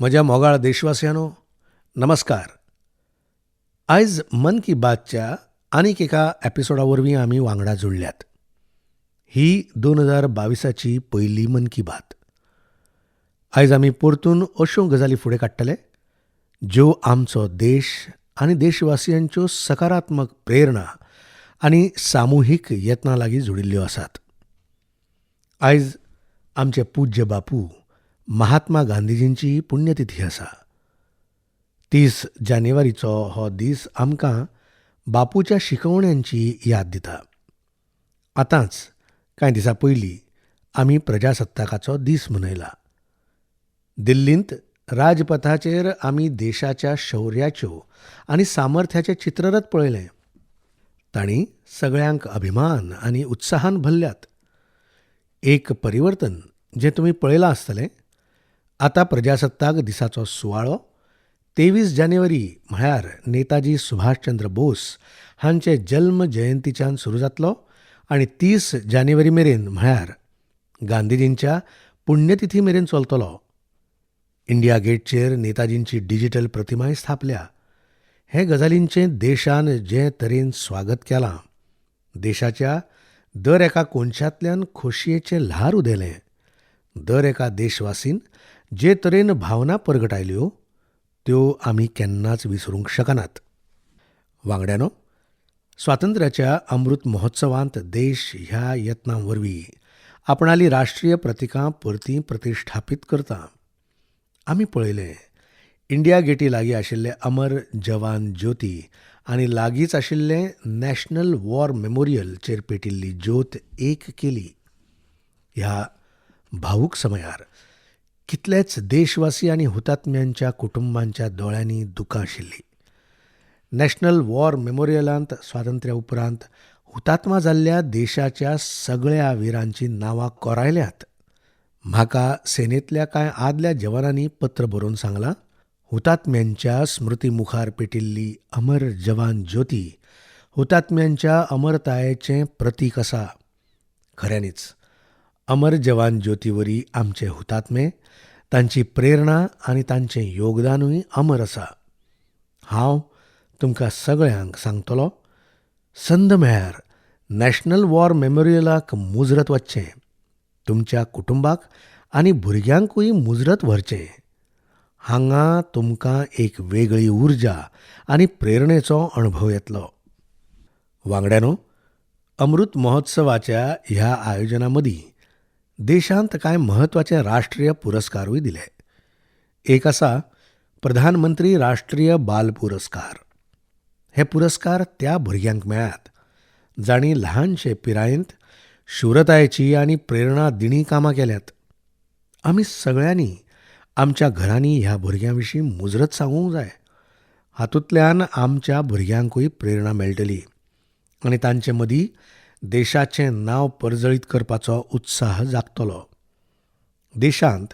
म्हज्या मोगाळ देशवासियांनो, नमस्कार. आयज मन की बातच्या आनीक एका एपिसोडा वरवीं आमी वांगडा जुळल्यात. ही 2022ची पयली मन की बात. आयज आमी परतून अश्यो गजाली फुडें काडटले ज्यो आमचो देश आनी देशवासियांच्यो सकारात्मक प्रेरणा आनी सामुहीक यत्नां लागीं जुडिल्ल्यो आसात. आयज आमचे पूज्य बापू महात्मा गांधीजींची पुण्यतिथी आसा. 30 जानेवारीचो हो दीस आमकां बापूच्या शिकवण्यांची याद दिता. आतांच कांय दिसां पयलीं आमी प्रजासत्ताकाचो दीस मनयला. दिल्लींत राजपथाचेर आमी देशाच्या शौर्याच्यो आनी सामर्थ्याचें चित्ररथ पळयलें. तांणी सगळ्यांक अभिमान आनी उत्साहान भरल्यात. एक परिवर्तन जें तुमी पळयलां आसतलें, आतां प्रजासत्ताक दिसाचो सुवाळो 23 जानेवारी म्हळ्यार नेताजी सुभाषचंद्र बोस हांचे जल्म जयंतीच्यान सुरू जातलो आनी 30 जानेवारी मेरेन म्हळ्यार गांधीजींच्या पुण्यतिथी मेरेन चलतलो. India गेटचेर नेताजींची digital प्रतिमाय स्थापल्या. हे गजालींचें देशान जे तरेन स्वागत केलां, देशाच्या दर एका कोनशांतल्यान खोशयेचें ल्हार उदेलें. दर एका देशवासीन जे तरेन भावना परगटायल्यो त्यो आमी केन्नाच विसरूंक शकनात. वांगड्यानो, स्वातंत्र्याच्या अमृत महोत्सवांत देश ह्या यत्नां वरवीं आपणाली राष्ट्रीय प्रतिकां परती प्रतिश्ठापीत करता. आमी पळयलें, इंडिया गेटी लागीं आशिल्ले अमर जवान ज्योती आनी लागींच आशिल्लें नॅशनल वॉर मेमोरियलचेर पेटिल्ली ज्योत एक केली. ह्या भावूक समयार कितलेच देशवासी आनी हुतात्म्यांच्या कुटुंबांच्या दोळ्यांनी दुकां आशिल्लीं. नॅशनल वॉर मेमोरियलांत स्वातंत्र्या उपरांत हुतात्मा जाल्ल्या देशाच्या सगळ्या विरांचीं नांवां कोरायल्यांत. म्हाका सेनेंतल्या कांय आदल्या जवानांनी पत्र बरोवन सांगलां, हुतात्म्यांच्या स्मृती मुखार पेटिल्ली अमर जवान ज्योती हुतात्म्यांच्या अमरतायेचें प्रतीक आसा. खऱ्यांनीच अमर जवान ज्योती वरी आमचे हुतात्मे, तांची प्रेरणा आनी तांचें योगदानूय अमर आसा. हांव तुमकां सगळ्यांक सांगतलो, संद मेळ्यार नॅशनल वॉर मेमोरियलाक मुजरत वचचें. तुमच्या कुटुंबाक आनी भुरग्यांकूय मुजरत व्हरचें. हांगा तुमकां एक वेगळी उर्जा आनी प्रेरणेचो अणभव येतलो. वांगड्यानो, अमृत महोत्सवाच्या ह्या आयोजना मदीं देशांत कांय म्हत्वाचे राष्ट्रीय पुरस्कारूय दिले. एक आसा प्रधानमंत्री राष्ट्रीय बाल पुरस्कार. हे पुरस्कार त्या भुरग्यांक मेळ्ळ्यात जांणी ल्हानशे पिरायेंत शूरतायेची आनी प्रेरणा दिणी कामां केल्यात. आमी सगळ्यांनी आमच्या घरांनी ह्या भुरग्यां विशीं मुजरत सांगूंक जाय. हातूंतल्यान आमच्या भुरग्यांकूय प्रेरणा मेळटली आनी तांचे मदीं देशाचें नांव परजळीत करपाचो उत्साह जागतलो. देशांत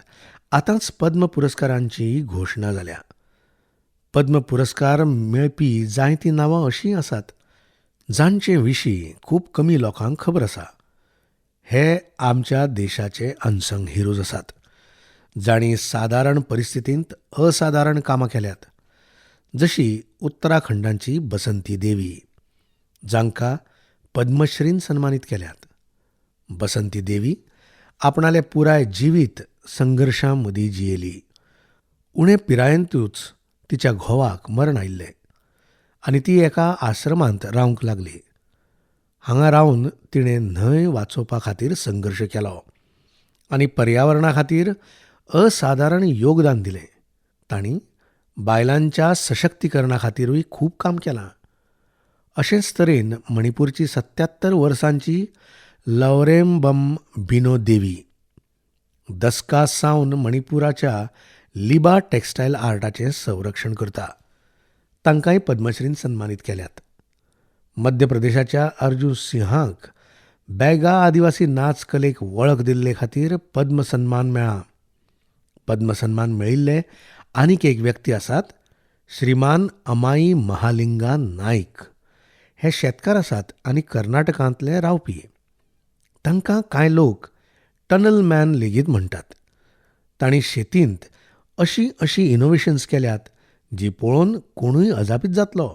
आतांच पद्म पुरस्कारांची घोशणा जाल्या. पद्म पुरस्कार मेळपी जायतीं नांवां अशीं आसात जांचे विशीं खूब कमी लोकांक खबर आसा. हे आमच्या देशाचे अनसंग हिरोज आसात, जांणी सादारण परिस्थितींत असादारण कामां केल्यात. जशी उत्तराखंडांची बसंती देवी, जांकां पद्मश्रीन सन्मानीत केल्यात. बसंती देवी आपणाले पुराय जिवीत संघर्शां मदीं जियेली. उणे पिरायेंतूच तिच्या घोवाक मरण आयिल्लें आनी ती एका आश्रमांत रावंक लागली. हांगा रावन तिणें न्हंय वाचोवपा खातीर संघर्श केलो आनी पर्यावरणा खातीर असादारण योगदान दिलें. तांणी बायलांच्या सशक्तीकरणा खातीरूय खूब काम केलां. अशेंच तरेन मणिपूरची 77 वर्सांची लवरेमबम बिनो देवी दसका सावन मणिपुराच्या लिबा टेक्स्टायल आर्टाचें संरक्षण करता. तांकांय पद्मश्रीन सन्मानीत केल्यात. मध्य प्रदेशाच्या अर्जुन सिंहाक बैगा आदिवासी नाच कलेक वळख दिल्ले खातीर पद्म सन्मान मेळ्ळा. पद्म सन्मान मेळिल्ले आनीक एक व्यक्ती आसात, श्रीमान अमाई महालिंगा नायक. हे शेतकार आसात आनी कर्नाटकांतले रावपी. तांकां कांय लोक टनल मॅन लेगीत म्हणटात. तांणी शेतींत अशीं अशीं इनोवेशन्स केल्यात जी पळोवन कोणूय अजापीत जातलो.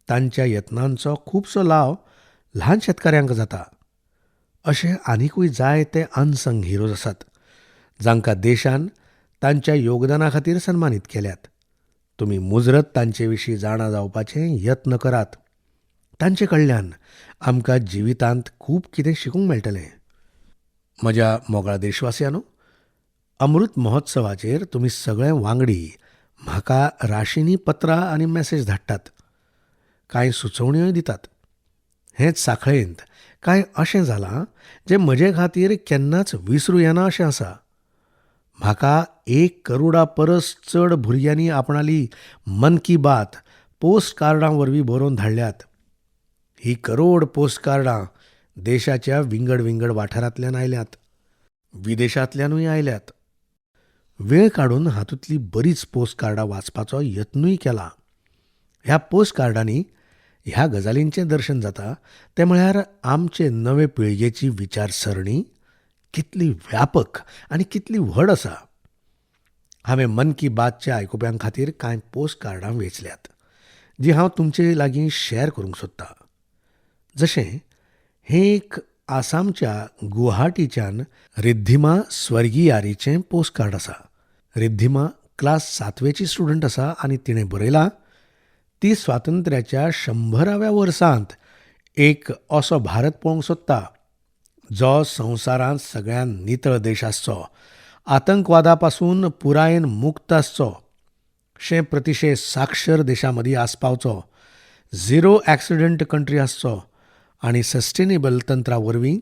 तांच्या यत्नांचो खुबसो लाव ल्हान शेतकाऱ्यांक जाता. अशे आनिकूय जायते अनसंग हिरोज आसात जांकां देशान तांच्या योगदाना खातीर सन्मानीत केल्यात. तुमी मुजरत तांचे विशीं जाणा जावपाचे यत्न करात. तांचे कडल्यान आमकां जिवितांत खूब कितें शिकूंक मेळटलें. म्हज्या मोगाळ देशवासियांनो, अमृत महोत्सवाचेर तुमी सगळे वांगडी म्हाका राशींनी पत्रां आनी मॅसेज धाडटात. कांय सुचोवण्योय दितात. हेच सांखळेंत कांय अशें जालां जें म्हजे खातीर केन्नाच विसरूं येना अशें आसा. म्हाका 1 करोडा परस चड भुरग्यांनी आपणाली मन की बात पोस्ट कार्डां वरवीं बरोवन धाडल्यात. ही करोड पोस्ट कार्डां देशाच्या विंगड विंगड वाठारांतल्यान आयल्यात, विदेशांतल्यानूय आयल्यात. वेळ काडून हातूंतलीं बरींच पोस्ट कार्डां वाचपाचो यत्नूय केला. ह्या पोस्ट कार्डांनी ह्या गजालींचें दर्शन जाता तें म्हळ्यार आमचे नवे पिळगेची विचारसरणी कितली व्यापक आनी कितली व्हड आसा. हांवें मन की बातच्या आयकुप्यां खातीर कांय पोस्ट कार्डां वेंचल्यात जी हांव तुमचे लागीं शॅर करूंक सोदतां. जशें हें एक आसामच्या गुवाहाटीच्यान रिद्धिमा स्वर्गियारीचें पोस्ट कार्ड आसा. रिद्धिमा क्लास 7वेची स्टुडंट आसा आनी तिणें बरयलां, ती स्वातंत्र्याच्या 100व्या वर्सांत एक असो भारत पळोवंक सोदता जो संवसारांत सगळ्यांत नितळ देश आसचो, आतंकवादा पासून पुरायेन मुक्त आसचो, 100% साक्षर देशां मदीं आसपावचो, झिरो एक्सिडंट कंट्री आसचो आनी सस्टेनेबल तंत्रा वरवीं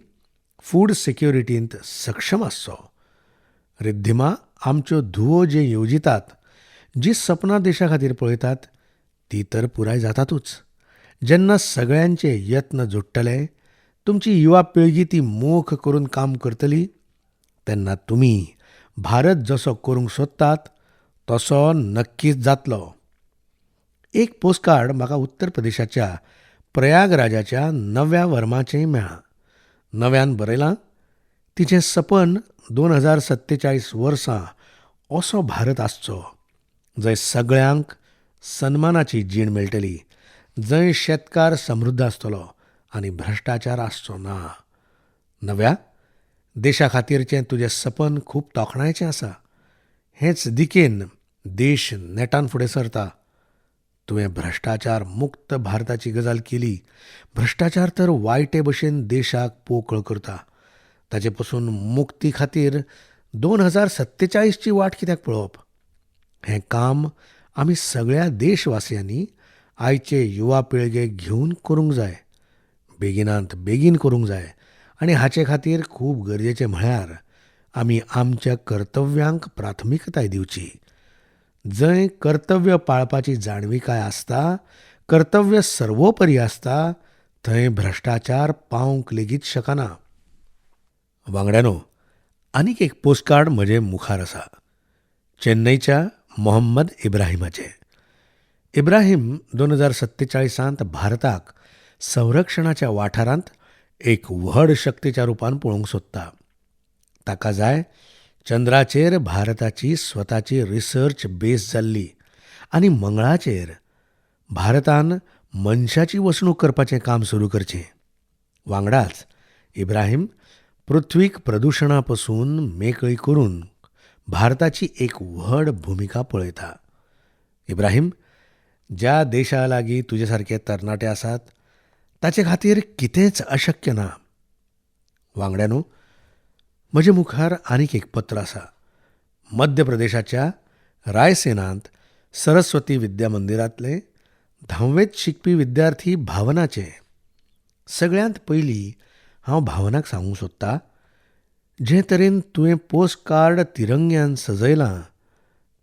फूड सिक्युरिटींत सक्षम आसचो. रिद्धिमा, आमच्यो धुवो जें येवजितात, जीं सपनां देशा खातीर पळयतात ती तर पुराय जातातूच. जेन्ना सगळ्यांचे यत्न जोडटले, तुमची युवा पिळगी ती मोख करून काम करतली, तेन्ना तुमी भारत जसो करूंक सोदतात तसो नक्कीच जातलो. एक पोस्टकार्ड म्हाका उत्तर प्रदेशाच्या प्रयागराजाच्या नव्या वर्माचेंय मेळ्ळां. नव्यान बरयलां, तिचें सपन 2047 वर्सां असो भारत आसचो जंय सगळ्यांक सन्मानाची जीण मेळटली, जंय शेतकार समृद्ध आसतलो आनी भ्रश्टाचार आसचो ना. नव्या, देशा खातीरचें तुजें सपन खूब तोखणायेचें आसा. हेच दिकेन देश नेटान फुडें सरता. तुवें भ्रश्टाचार मुक्त भारताची गजाल केली. भ्रश्टाचार तर वायटे भशेन देशाक पोकळ करता. ताचे पसून मुक्ती खातीर 2047ची वाट कित्याक पळोवप? हें काम आमी सगळ्या देशवासियांनी आयचे युवा पिळगेक घेवन करूंक जाय. बेगिनांत बेगीन करूंक जाय आनी हाचे खातीर खूब गरजेचें म्हळ्यार आमी आमच्या कर्तव्यांक प्राथमिकताय दिवची. जंय कर्तव्य पाळपाची जाणविकाय आसता, कर्तव्य सर्वोपरी आसता, थंय भ्रश्टाचार पावंक लेगीत शकना. वांगड्यानो, आनीक एक पोस्टकार्ड म्हजे मुखार आसा, चेन्नईच्या मोहम्मद इब्राहिमाचें. इब्राहिम 2047 भारताक संरक्षणाच्या वाठारांत एक व्हड शक्तीच्या रुपान पळोवंक सोदता. ताका जाय चंद्राचेर भारताची स्वताची रिसर्च बेस जाल्ली आनी मंगळाचेर भारतान मनशाची वसणूक करपाचें काम सुरू करचें. वांगडाच इब्राहिम पृथ्वीक प्रदुशणा पसून मेकळी करून भारताची एक व्हड भुमिका पळयता. इब्राहिम, ज्या देशा लागीं तुजे सारके तरणाटे आसात ताचे खातीर कितेंच अशक्य ना. वांगड्यानो, म्हजे मुखार आनीक एक पत्र आसा. मध्य प्रदेशाच्या रायसेनांत सरस्वती विद्या मंदिरांतले 10वेंत शिकपी विद्यार्थी भावनाचें. सगळ्यांत पयलीं हांव भावनाक सांगूंक सोदता, जे तरेन तुवें पोस्टकार्ड तिरंग्यान सजयलां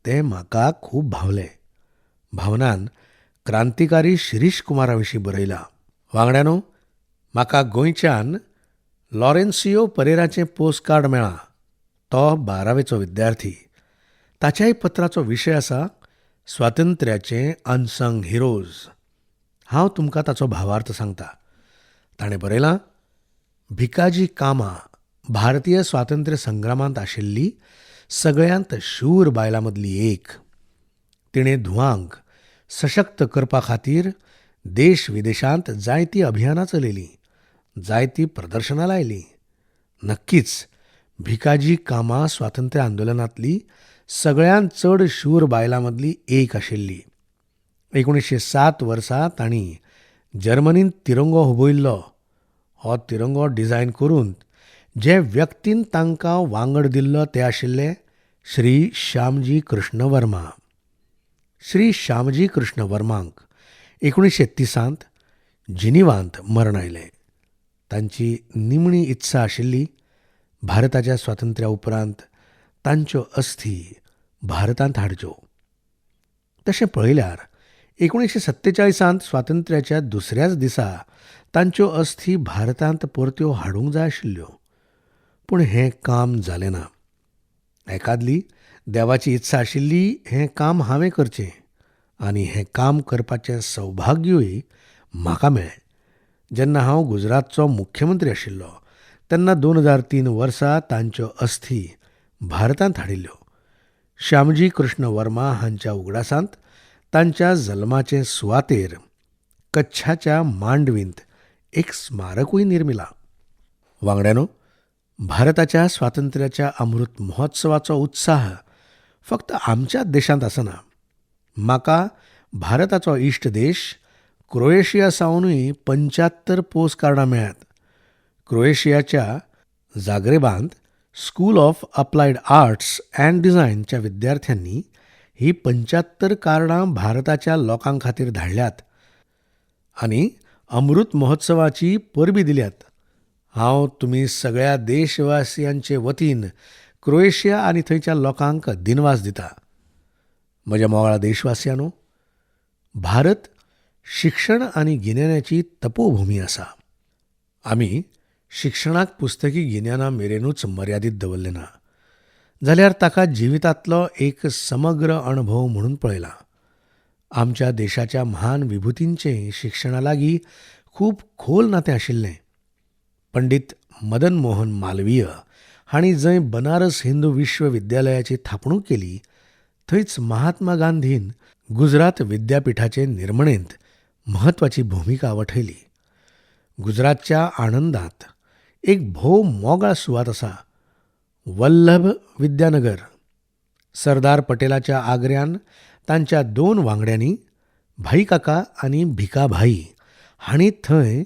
तें म्हाका खूब भावलें. भावनान क्रांतिकारी शिरीष कुमारा विशीं बरयलां. वांगड्यानो, म्हाका गोंयच्यान लॉरेन्सियो परेराचें पोस्टकार्ड मेळ्ळां. तो 12वेचो विद्यार्थी. ताच्याय पत्राचो विशय आसा स्वातंत्र्याचे अनसंग हिरोज. हांव तुमकां ताचो भावार्थ सांगता. ताणें बरयलां, भिकाजी कामा भारतीय स्वातंत्र्य संग्रामांत आशिल्ली सगळ्यांत शूर बायलां मदली एक. तिणें धुवांक सशक्त करपा खातीर देश विदेशांत जायतीं अभियानां चलयलीं, जायतीं प्रदर्शनां लायलीं. नक्कीच भिकाजी कामा स्वातंत्र्य आंदोलनांतली सगळ्यांत चड शूर बायलां मदली एक आशिल्ली. 1907 वर्सा तांणी जर्मनींत तिरंगो हुबयल्लो. हो तिरंगो डिझायन करून जे व्यक्तीन तांकां वांगड दिल्लो ते आशिल्ले श्री श्यामजी कृष्ण वर्मा. श्री श्यामजी कृष्ण वर्मांक 1930 जिनिवांत मरण आयलें. तांची निमणी इत्सा आशिल्ली भारताच्या स्वातंत्र्या उपरांत तांच्यो अस्थी भारतांत हाडच्यो. तशें पळयल्यार 1947 स्वातंत्र्याच्या दुसऱ्याच दिसा तांच्यो अस्थी भारतांत परत्यो हाडूंक जाय आशिल्ल्यो, पूण हें काम जालें ना. एकादली देवाची इत्सा आशिल्ली हें काम हांवें करचें आनी हें काम करपाचें सौभाग्यूय म्हाका मेळ्ळें. जेन्ना हांव गुजरातचो मुख्यमंत्री आशिल्लो तेन्ना 2003 वर्सा तांच्यो अस्थी भारतांत हाडिल्ल्यो. श्यामजी कृष्ण वर्मा हांच्या उगडासांत तांच्या जल्माचे सुवातेर कच्छाच्या मांडवींत एक स्मारकूय निर्मिलां. वांगड्यानो, भारताच्या स्वातंत्र्याच्या अमृत महोत्सवाचो उत्साह फक्त आमच्याच देशांत आसना. म्हाका भारताचो इश्ट देश क्रोएशिया सावनूय 75 पोस्ट कार्डां मेळ्ळ्यात. क्रोएशियाच्या जाग्रेबांत school of applied arts and डिझायनच्या विद्यार्थ्यांनी ही 75 कार्डां भारताच्या लोकां खातीर धाडल्यात आनी अमृत महोत्सवाची परबी दिल्यात. हांव तुमी सगळ्या देशवासियांचे वतीन क्रोएशिया आनी थंयच्या लोकांक दिनवास दिता. म्हज्या मोगाळ देशवासियांनो, भारत शिक्षण आनी गिन्यानाची तपोभूमी आसा. आमी शिक्षणाक पुस्तकी गिन्याना मेरेनूच मर्यादीत दवरलें ना, जाल्यार ताका जिवितांतलो एक समग्र अणभव म्हणून पळयला. आमच्या देशाच्या म्हान विभुतींचें शिक्षणा लागीं खूब खोल नातें आशिल्लें. पंडित मदन मोहन मालवीय हांणी जंय बनारस हिंदू विश्वविद्यालयाची थापणूक केली थंयच महात्मा गांधीन गुजरात विद्यापिठाचे निर्मणेंत म्हत्वाची भुमिका वठयली. गुजरातच्या आणंदांत एक भोव मोगाळ सुवात आसा, वल्लभ विद्यानगर. सरदार पटेलाच्या आग्र्यान तांच्या 2 वांगड्यांनी भाई काका आनी भिकाभाई हांणी थंय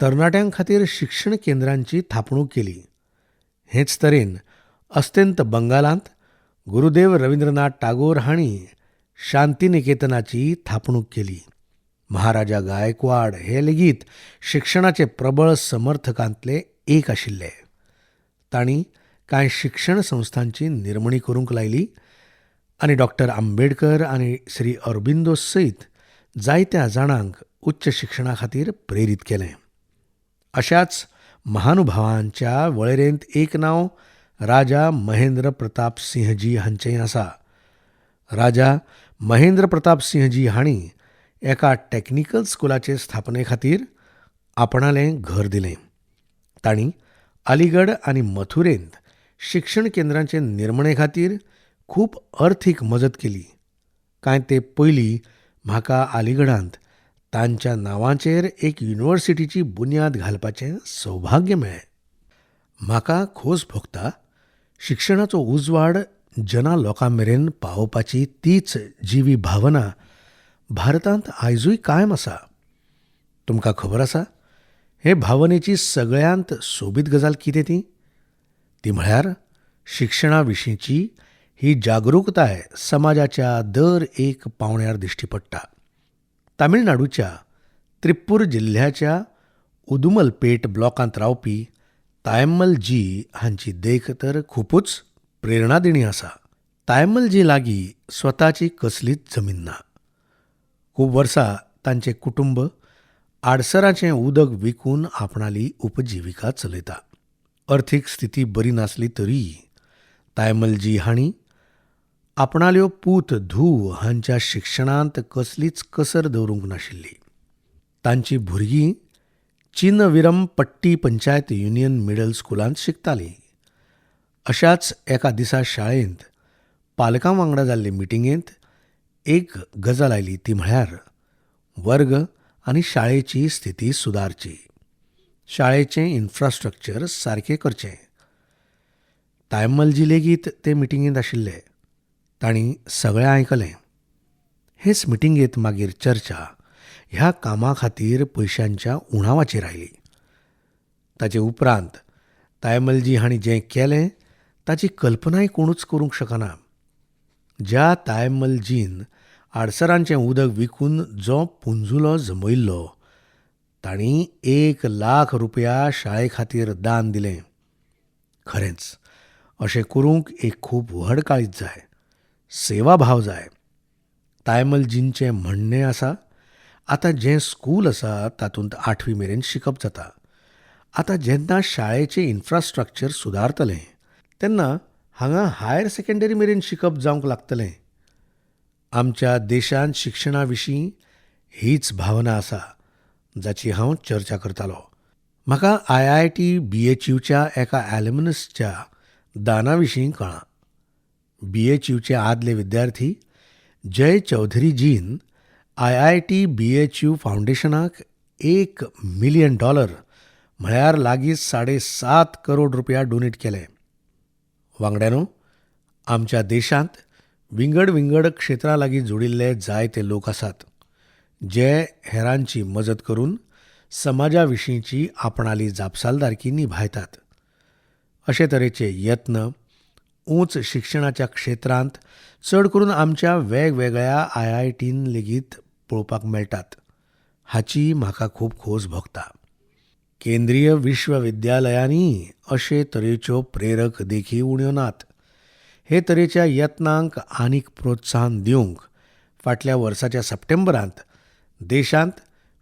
तरणाट्यां खातीर शिक्षण केंद्रांची थापणूक केली. हेच तरेन अस्तंत बंगालांत गुरुदेव रवींद्रनाथ टागोर हांणी शांतिनिकेतनाची थापणूक केली. महाराजा गायकवाड हे लेगीत शिक्षणाचे प्रबळ समर्थकांतले एक आशिल्ले. तांणी कांय शिक्षण संस्थांची निर्मणी करूंक लायली आनी डॉक्टर आंबेडकर आनी श्री अरबिंदो सयत जायत्या जाणांक उच्च शिक्षणा खातीर प्रेरीत केलें. अशाच महानुभावांच्या वळेरेंत एक नांव राजा महेंद्र प्रताप सिंहजी हांचेंय आसा. राजा महेंद्र प्रताप सिंहजी हांणी एका टॅक्निकल स्कुलाचे स्थापने खातीर आपणालें घर दिलें. तांणी अलीगड आनी मथुरेंत शिक्षण केंद्रांचे निर्मणे खातीर खूब अर्थीक मजत केली. कांय ते पयलीं म्हाका अलीगडांत तांच्या नांवाचेर एक युनिव्हर्सिटीची बुन्याद घालपाचें सौभाग्य मेळ्ळें. म्हाका खोस भोगता शिक्षणाचो उजवाड जना लोकां मेरेन पावोवपाची तीच जिवी भावना भारतांत आयजूय कायम आसा. तुमकां खबर आसा हे भावनेची सगळ्यांत सोबीत गजाल कितें ती? ती म्हळ्यार शिक्षणा विशींची ही जागृकताय समाजाच्या दर एक पावंड्यार दिश्टी पडटा. तामिळनाडूच्या त्रिप्पूर जिल्ह्याच्या उदुमलपेट ब्लॉकांत रावपी तायम्मल जी हांची देख तर खुबूच प्रेरणादिणी आसा. तायम्मल जी लागीं स्वताची कसलीच जमीन ना. खूब वर्सां तांचें कुटुंब आडसराचें उदक विकून आपणाली उपजिविका चलयता. अर्थीक स्थिती बरी नासली तरी तायमलजी हांणी आपणाल्यो पूत धूव हांच्या शिक्षणांत कसलीच कसर दवरूंक नाशिल्ली. तांची भुरगीं चिनविरम पट्टी पंचायत युनियन मिडल स्कुलांत शिकतालीं. अशाच एका दिसा शाळेंत पालकां वांगडा जाल्ले मिटिंगेंत एक गजाल आयली ती म्हळ्यार वर्ग आनी शाळेची स्थिती सुदारची, शाळेचें इन्फ्रास्ट्रक्चर सारकें करचें. तायम्मलजी लेगीत ते मिटिंगेंत आशिल्ले. तांणी सगळें आयकलें. हेच मिटिंगेंत मागीर चर्चा ह्या कामा खातीर पयशांच्या उणावाचेर आयली. ताचे उपरांत तायम्मलजी हांणी जें केलें ताची कल्पनाय कोणूच करूंक शकना. ज्या तायम्मलजीन आडसरांचें उदक विकून जो पुंजुलो जमयल्लो तांणी 1 लाख रुपया शाळे खातीर दान दिलें. खरेंच अशें करूंक एक खूब व्हड काळीज जाय, सेवाभाव जाय. तायम्मलजींचें म्हणणें आसा, आतां जें स्कूल आसा तातूंत 8वी मेरेन शिकप जाता. आतां जेन्ना शाळेचें इन्फ्रास्ट्रक्चर सुदारतलें तेन्ना हांगा हायर सेकंडरी मेरेन शिकप जावंक लागतलें. आमच्या देशांत शिक्षणा विशीं हीच भावना आसा जाची हांव चर्चा करतालो. म्हाका IIT BHUच्या एका ॲल्युमिनसच्या दाना विशीं कळ्ळां. BHUचे आदले विद्यार्थी जय चौधरीजीन IIT BHU फावंडेशनाक $1 मिलियन म्हळ्यार लागीं 7.5 करोड रुपया डोनेट केले. वांगड्यानो, आमच्या देशांत विंगड विंगड क्षेत्रां लागीं जोडिल्ले जायते लोक आसात जे हेरांची मजत करून समाजा विशींची आपणाली जापसालदारकी निभायतात. अशे तरेचे यत्न उंच शिक्षणाच्या क्षेत्रांत चड करून आमच्या वेगवेगळ्या IITन लेगीत पळोवपाक मेळटात. हाची म्हाका खूब खोस भोगता. केंद्रीय विश्वविद्यालयांनी अशे तरेच्यो प्रेरक देखी उण्यो नात. हे तरेच्या यत्नांक आनीक प्रोत्साहन दिवंक फाटल्या वर्साच्या सप्टेंबरांत देशांत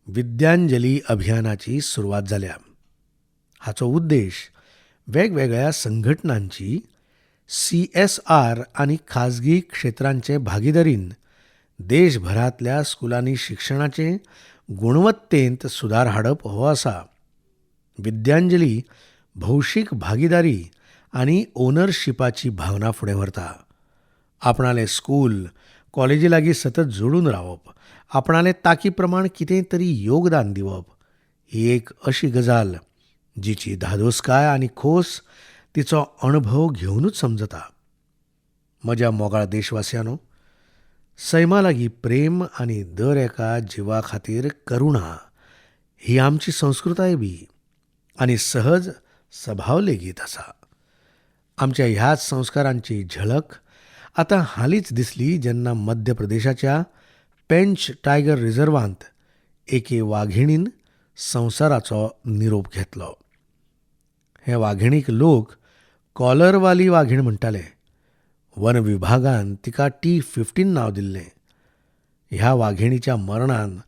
विद्यांजली अभियानाची सुरवात जाल्या. हाचो उद्देश वेगवेगळ्या संघटनांची CSR आनी खाजगी क्षेत्रांचे भागीदारीन देशभरांतल्या स्कुलांनी शिक्षणाचे गुणवत्तेंत सुदार हाडप हो आसा. विद्यांजली भौशीक भागीदारी आनी ओनरशिपाची भावना फुडें व्हरता. आपणाले स्कूल कॉलेजी लागीं सतत जोडून रावप, आपणाले ताकी प्रमाण कितें तरी योगदान दिवप ही एक अशी गजाल जिची धादोसकाय आनी खोस तिचो अणभव घेवनूच समजता. म्हज्या मोगाळ देशवासियांनो, सैमा लागीं प्रेम आनी दर एका जिवा खातीर करुणा ही आमची संस्कृताय बी आनी सहज सभाव लेगीत आसा. आमच्या ह्याच संस्कारांची झलक आतां हालींच दिसली जेन्ना मध्य प्रदेशाच्या पेंच टायगर रिझर्वांत एके वाघिणीन संवसाराचो निरोप घेतलो. हे वाघिणीक लोक कॉलरवाली वाघीण म्हणटाले. वन विभागान तिका T-15 नांव दिल्लें. ह्या वाघिणीच्या मरणान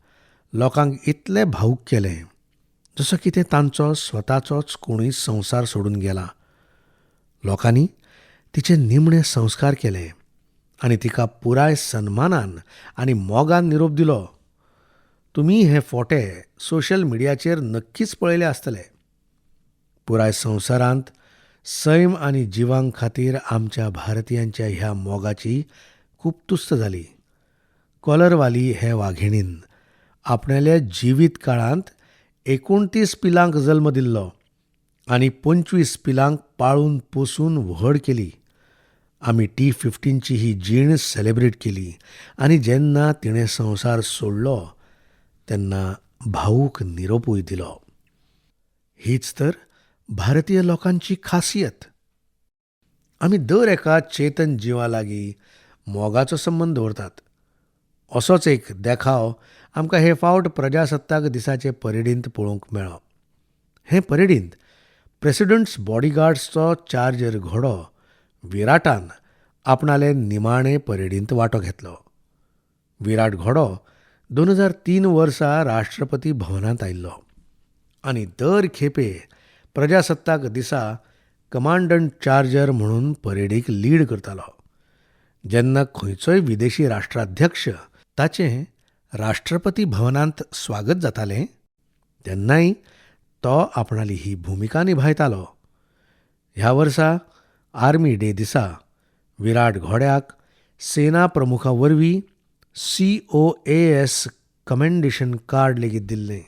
लोकांक इतलें भावूक केलें जसो कितें तांचो स्वताचोच कोणूय संवसार सोडून गेला. लोकांनी तिचे निमणे संस्कार केले आनी तिका पुराय सन्मानान आनी मोगान निरोप दिलो. तुमी हे फोटे सोशल मिडियाचेर नक्कीच पळयले आसतले. पुराय संवसारांत सैम आनी जिवां खातीर आमच्या भारतीयांच्या ह्या मोगाची खूब तुस्त जाली. कॉलरवाली हे वाघिणीन आपणाल्या जिवीत काळांत 29 पिलांक जल्म दिल्लो आनी 25 पिलांक पाळून पोसून व्हड केली. आमी T-15ची ही जीण सेलेब्रेट केली आनी जेन्ना तिणें संवसार सोडलो तेन्ना भावूक निरोपूय दिलो. हीच तर भारतीय लोकांची खासियत. आमी दर एका चेतन जिवा लागीं मोगाचो संबंद दवरतात. असोच एक देखाव आमकां हे फावट प्रजासत्ताक दिसाचे परेडींत पळोवंक मेळ्ळो. हे परेडींत प्रेसिडंट्स बॉडीगार्ड्सचो चार्जर घोडो विराटान आपणाले निमाणे परेडींत वांटो घेतलो. विराट घोडो 2003 वर्सा राष्ट्रपती भवनांत आयिल्लो आनी दर खेपे प्रजासत्ताक दिसा कमांडंट चार्जर म्हणून परेडीक लीड करतालो. जेन्ना खंयचोय विदेशी राष्ट्राध्यक्ष ताचें राष्ट्रपती भवनांत स्वागत जातालें तेन्नाय तो आपणाली ही भुमिका निभायतालो. ह्या वर्सा आर्मी डे दिसा विराट घोड्याक सेना प्रमुखा वरवीं COAS commendation card लेगीत दिल्लें.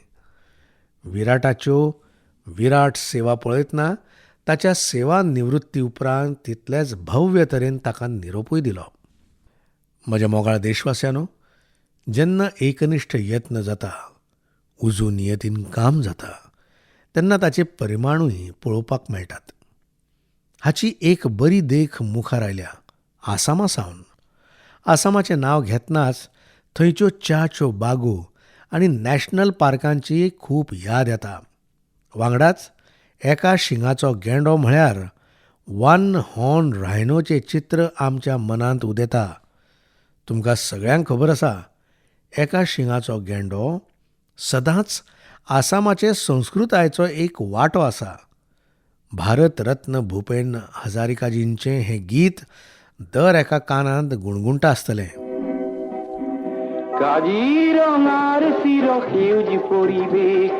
विराटाच्यो विराट सेवा पळयतना ताच्या सेवा निवृत्ती उपरांत तितलेच भव्य तरेन ताका निरोपूय दिलो. म्हज्या मोगाळ देशवासियांनो, जेन्ना एकनिश्ठ यत्न जाता, उजू नियतीन काम जाता, तेन्ना ताचे परिमाणूय पळोवपाक मेळटात. हाची एक बरी देख मुखार आयल्या आसामा सावन. आसामाचें नांव घेतनाच थंयच्यो च्याच्यो बागो आनी नॅशनल पार्कांची खूब याद येता. वांगडाच एका शिंगाचो गेंडो म्हळ्यार वन हॉर्न रायनोचें चित्र आमच्या मनांत उदेता. तुमकां सगळ्यांक खबर आसा, एका शिंगाचो गेंडो सदांच आसामाचे संस्कृतायेचो एक वांटो आसा. भारत रत्न भूपेन हजारिकाजींचें हें गीत दर एका कानांत गुणगुणटा आसतलें. काजीरঙাৰ চিৰসেউজ পৰিৱেশ,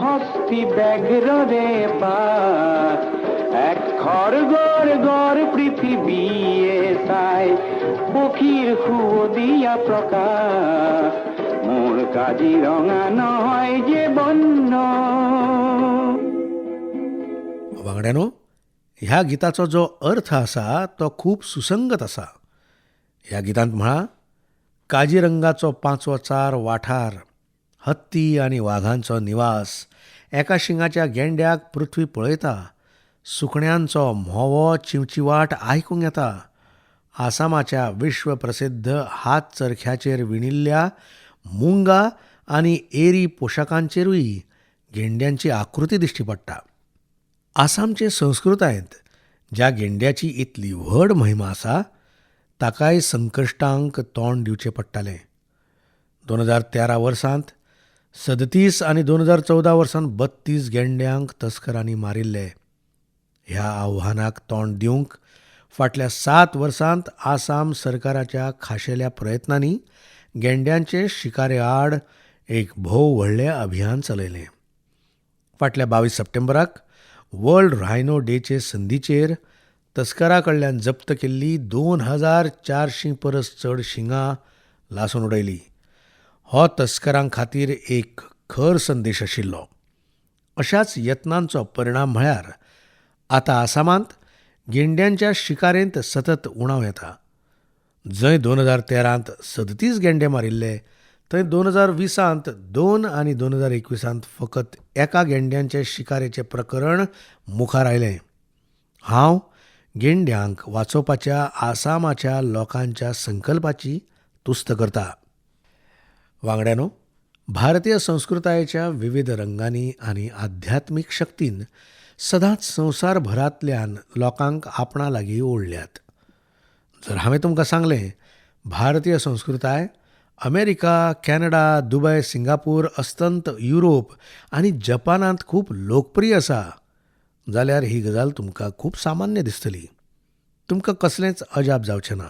হস্তি ব্যাঘ্ৰৰে বাস, এক খড়গৰ গড় পৃথিৱীয়ে চাই, পক্ষীৰ সুৱদীয়া প্ৰকাশ, মোৰ কাজিৰঙা নহয় যে বন্য. वांगड्यानो, ह्या गिताचो जो अर्थ आसा तो खूब सुसंगत आसा. ह्या गितांत म्हळां, काजीरंगाचो पांचवोचार वाठार, हत्ती आनी वाघांचो निवास, एका शिंगाच्या गेंड्याक पृथ्वी पळयता, सुकण्यांचो म्होंवो चिंवचिवाट आयकूंक येता, आसामाच्या विश्वप्रसिद्ध हात चरख्याचेर विणिल्ल्या मुंगा आनी एरी पोशाखांचेरूय गेंड्यांची आकृती दिश्टी पडटा. आसामचे संस्कृतायेंत ज्या गेंड्याची इतली व्हड महिमा आसा ताकाय संकश्टांक तोंड दिवचें पडटालें. 2013 वर्सांत 37 आनी 2014 वर्सांत 32 गेंड्यांक तस्करांनी मारिल्ले. ह्या आव्हानाक तोंड दिवंक फाटल्या 7 वर्सांत आसाम सरकाराच्या खाशेल्या प्रयत्नांनी गेंड्यांचे शिकारे आड एक भोव व्हडलें अभियान चलयलें. फाटल्या 22 सप्टेंबराक वर्ल्ड रायनो डेचे संदीचेर तस्करा कडल्यान जप्त केल्ली 2400 परस चड शिंगां लासून उडयली. हो तस्करां खातीर एक खर संदेश आशिल्लो. अशाच यत्नांचो परिणाम म्हळ्यार आतां आसामांत गेंड्यांच्या शिकारेंत सतत उणाव येता. जंय 2013 37 गेंडे मारिल्ले थंय 2020 2 आनी 2021 फकत एका गेंड्यांचे शिकारेचें प्रकरण मुखार आयलें. हांव गेंड्यांक वाचोवपाच्या आसामाच्या लोकांच्या संकल्पाची तुस्त करता. वांगड्यानो, भारतीय संस्कृतायेच्या विविध रंगांनी आनी आध्यात्मीक शक्तीन सदांच संवसारभरांतल्यान लोकांक आपणा लागीं ओडल्यात. जर हांवें तुमकां सांगलें भारतीय संस्कृताय अमेरिका, कॅनडा, दुबय, सिंगापूर, अस्तंत युरोप आनी जपानांत खूब लोकप्रिय आसा जाल्यार ही गजाल तुमकां खूब सामान्य दिसतली. तुमकां कसलेंच अजाप जावचें ना.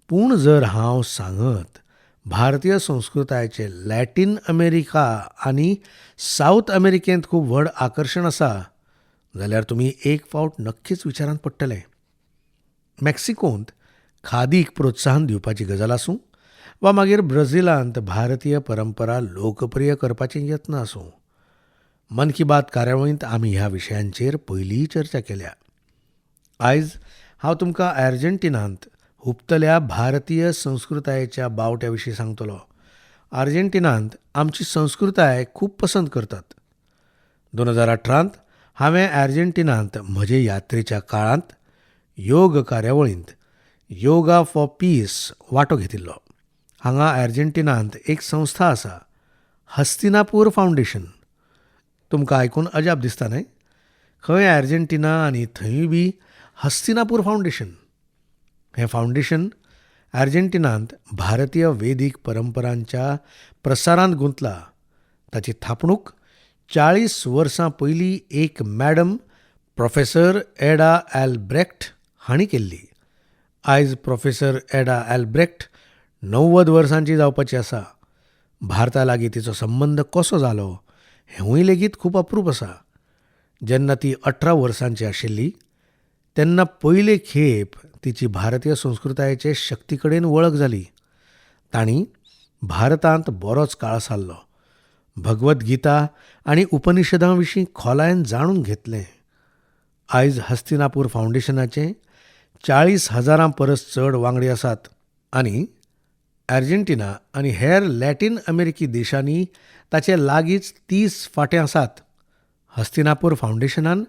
पूण जर हांव सांगत भारतीय संस्कृतायेचें लॅटीन अमेरिका आनी सावथ अमेरिकेंत खूब व्हड आकर्शण आसा जाल्यार तुमी एक फावट नक्कीच विचारांत पडटले. मेक्सिकोंत खादीक प्रोत्साहन दिवपाची गजाल आसूं वा मागीर ब्राझिलांत भारतीय परंपरा लोकप्रिय करपाचे यत्न आसूं, मन की बात कार्यावळींत आमी ह्या विशयांचेर पयलींय चर्चा केल्या. आयज हांव तुमकां आर्जेंटिनांत हुपतल्या भारतीय संस्कृतायेच्या बावट्या विशीं सांगतलो. आर्जेंटिनांत आमची संस्कृताय खूब पसंत करतात. 2018 हांवें आर्जेंटिनांत म्हजे यात्रेच्या काळांत योग कार्यावळींत योगा फॉर पीस वांटो घेतिल्लो. हांगा आर्जेंटिनांत एक संस्था आसा, हस्तिनापूर फावंडेशन. तुमकां आयकून अजाप दिसता न्हय? खंय आर्जेंटिना आनी थंयूय बी हस्तिनापूर फावंडेशन. हें फावंडेशन आर्जेंटिनांत भारतीय वेदीक परंपरांच्या प्रसारांत गुंतला. ताची थापणूक 40 वर्सां पयलीं एक मॅडम प्रोफेसर एडा ॲल्ब्रेक्ट हांणी केल्ली. आयज प्रोफेसर एडा ॲल्ब्रेक्ट 90 वर्सांची जावपाची आसा. भारता लागीं तिचो संबंद कसो जालो हेंवूय लेगीत खूब अप्रूप आसा. जेन्ना ती 18 वर्सांची आशिल्ली तेन्ना पयले खेप तिची भारतीय संस्कृतायेचे शक्ती कडेन वळख जाली. तांणी भारतांत बरोच काळ सारलो. भगवत गीता आनी उपनिषदां विशीं खोलायेन जाणून घेतलें. आयज हस्तिनापूर फावंडेशनाचे 40,000 परस चड वांगडी आसात आनी आर्जेन्टिना आनी हेर लॅटीन अमेरिकी देशांनी ताचे लागींच 30 फांटे आसात. हस्तिनापूर फावंडेशनान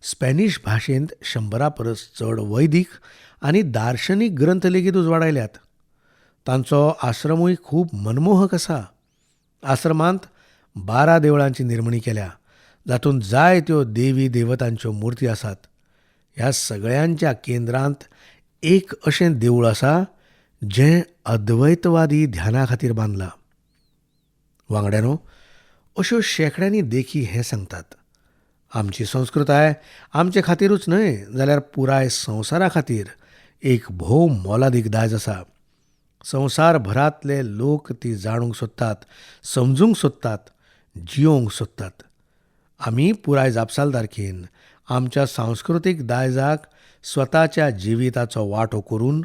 स्पॅनिश भाशेंत 100 परस चड वैदीक आनी दार्शनीक ग्रंथ लेगीत उजवाडायल्यात. तांचो आश्रमूय खूब मनमोहक आसा. आश्रमांत 12 देवळांची निर्मणी केल्या, जातूंत जायत्यो देवी देवतांच्यो मुर्ती आसात. ह्या सगळ्यांच्या केंद्रांत एक अशें देवूळ आसा जें अद्वैतवादी ध्याना खातीर बांदलां. वांगड्यांनो, अश्यो शेंकड्यांनी देखी हें सांगतात. आमची संस्कृताय आमचे खातीरूच न्हय जाल्यार पुराय संवसारा खातीर एक भोव मोलादीक दायज आसा. संवसारभरांतले लोक ती जाणूंक सोदतात, समजूंक सोदतात, जियोवंक सोदतात. आमी पुराय जापसालदारकेन आमच्या सांस्कृतीक दायजाक स्वताच्या जिविताचो वांटो करून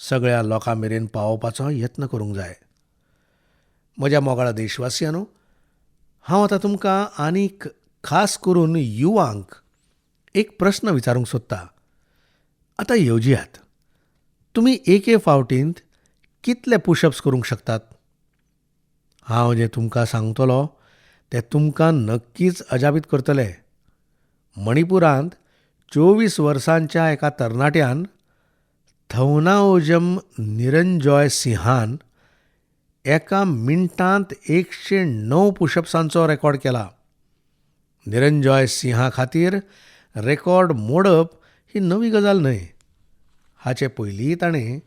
सगळ्या लोकां मेरेन पावोवपाचो यत्न करूंक जाय. म्हज्या मोगाळ देशवासियांनो, हांव आतां तुमकां आनीक खास करून युवांक एक प्रस्न विचारूंक सोदता. आतां येवजियात, तुमी एके फावटींत कितले पुशअप्स करूंक शकतात? हांव जें तुमकां सांगतलो तें तुमकां नक्कीच अजापीत करतलें. मणिपुरांत 24 वर्सांच्या एका तरणाट्यान थौनाओजम निरंजॉय सिंहान एका मिनटांत 109 पुशअप्सांचो रेकॉर्ड केला. निरंजॉय सिंहा खातीर रेकॉर्ड मोडप ही नवी गजाल न्हय. हाचे पयलीं ताणें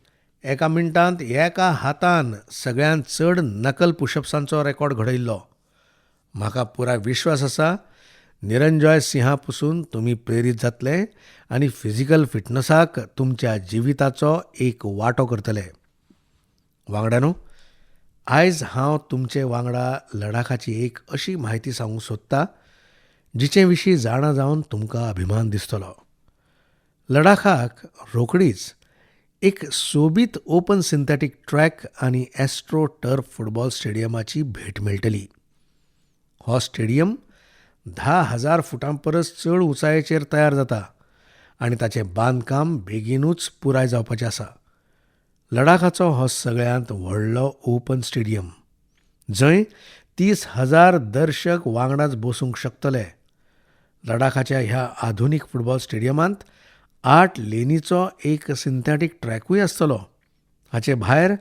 एका मिनटांत एका हातान सगळ्यांत चड नकल पुशअप्सांचो रेकॉर्ड घडयिल्लो. म्हाका पुराय विश्वास आसा, निरंजॉय सिंहा पसून तुमी प्रेरीत जातले आनी फिजिकल फिटनसाक तुमच्या जिविताचो एक वांटो करतले. वांगड्यांनो, आयज हांव तुमचे वांगडा लडाखाची एक अशी म्हायती सांगूंक सोदता जिचे विशीं जाणा जावन तुमकां अभिमान दिसतलो. लडाखाक रोखडीच एक सोबीत ओपन सिंथेटीक ट्रॅक आनी एस्ट्रो टर्फ फुटबॉल स्टेडियमाची भेट मेळटली. हो स्टेडियम 10,000 फुटां परस चड उंचायेचेर तयार जाता आनी ताचें बांदकाम बेगीनूच पुराय जावपाचें आसा. लडाखाचो हो सगळ्यांत व्हडलो ओपन स्टेडियम, जंय 30,000 दर्शक वांगडाच बसूंक शकतले. लडाखाच्या ह्या आधुनीक फुटबॉल स्टेडियमांत 8 लेनीचो एक सिंथेटीक ट्रॅकूय आसतलो. हाचे भायर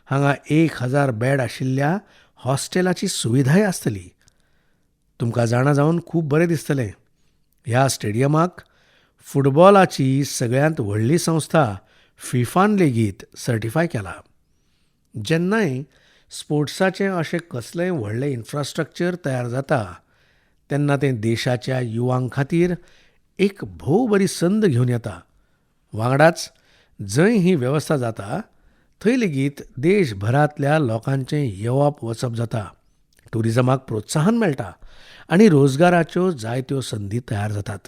हांगा 1,000 बेड आशिल्ल्या हॉस्टेलाची सुविधाय आसतली. तुमकां जाणा जावन खूब बरें दिसतलें, ह्या स्टेडियमाक फुटबॉलाची सगळ्यांत व्हडली संस्था फिफान लेगीत सर्टिफाय केला. जेन्नाय स्पोर्ट्साचें अशें कसलेंय व्हडलें इन्फ्रास्ट्रक्चर तयार जाता तेन्ना तें देशाच्या युवां खातीर एक भोव बरी संद घेवन येता. वांगडाच जंय ही वेवस्था जाता थंय लेगीत देशभरांतल्या लोकांचें येवप वचप जाता, ट्युरिजमाक प्रोत्साहन मेळटा आनी रोजगाराच्यो जायत्यो संदी तयार जातात.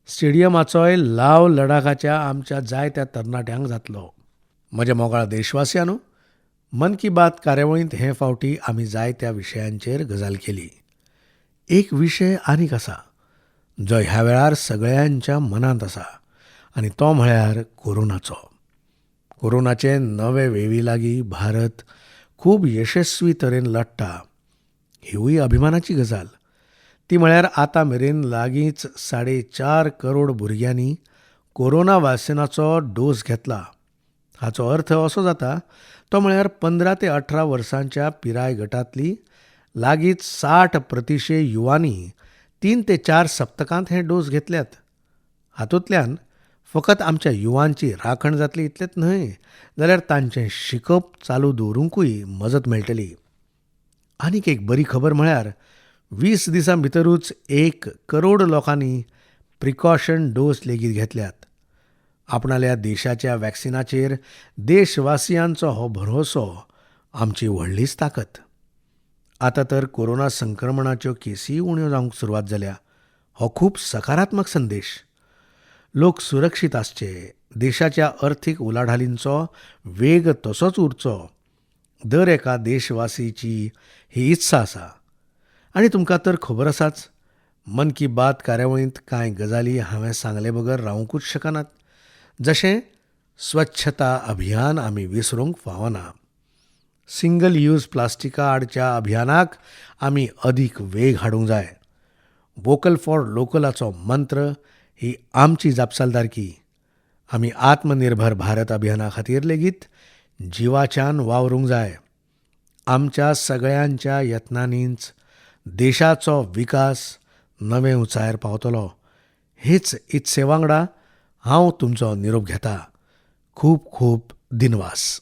स्टेडियमाचोय लाव लडाखाच्या आमच्या जायत्या तरणाट्यांक जातलो. म्हज्या मोगाळ देशवासियांनो, मन की बात कार्यावळींत हे फावटी आमी जायत्या विशयांचेर गजाल केली. एक विशय आनीक आसा जो ह्या वेळार सगळ्यांच्या मनांत आसा आनी तो म्हळ्यार कोरोनाचो. कोरोनाचे नवे वेवी लागीं भारत खूब यशस्वी तरेन लडटा, हिवूय अभिमानाची गजाल. ती म्हळ्यार आतां मेरेन लागींच 4.5 करोड भुरग्यांनी कोरोना वॅक्सिनाचो डोस घेतला. हाचो अर्थ असो जाता तो म्हळ्यार 15 ते 18 वर्सांच्या पिराय गटांतली लागींच 60% युवांनी 3 ते 4 सप्तकांत हे डोस घेतल्यात. हातूंतल्यान फकत आमच्या युवांची राखण जातली इतलेंच न्हय जाल्यार तांचें शिकप चालू दवरूंकूय मजत मेळटली. आनीक एक बरी खबर म्हळ्यार 20 दिसां भितरूच 1 करोड लोकांनी प्रिकॉशन डोस लेगीत घेतल्यात. आपणाल्या देशाच्या वॅक्सिनाचेर देशवासियांचो हो भरवंसो आमची व्हडलीच ताकद. आतां तर कोरोना संक्रमणाच्यो केसी उण्यो जावंक सुरवात जाल्या. हो खूब सकारात्मक संदेश. लोक सुरक्षीत आसचे, देशाच्या अर्थीक उलाढालींचो वेग तसोच उरचो, दर एका देशवासीची ही इत्सा आसा. आनी तुमकां तर खबर आसाच, मन की बात कार्यावळींत कांय गजाली हांवें सांगले बगर रावंकूच शकनात. जशें स्वच्छता अभियान आमी विसरूंक फावना. सिंगल यूज प्लास्टिका आडच्या अभियानाक आमी अदीक वेग हाडूंक जाय. वोकल फॉर लोकलाचो मंत्र ही आमची जापसालदारकी. आमी आत्मनिर्भर भारत अभियाना खातीर लेगीत जिवाच्यान वावरूंक जाय. आमच्या सगळ्यांच्या यत्नांनीच देशाचो विकास नवे उंचायेर पावतलो. हेच इत्से वांगडा हांव तुमचो निरोप घेता. खूब खूब दिनवास.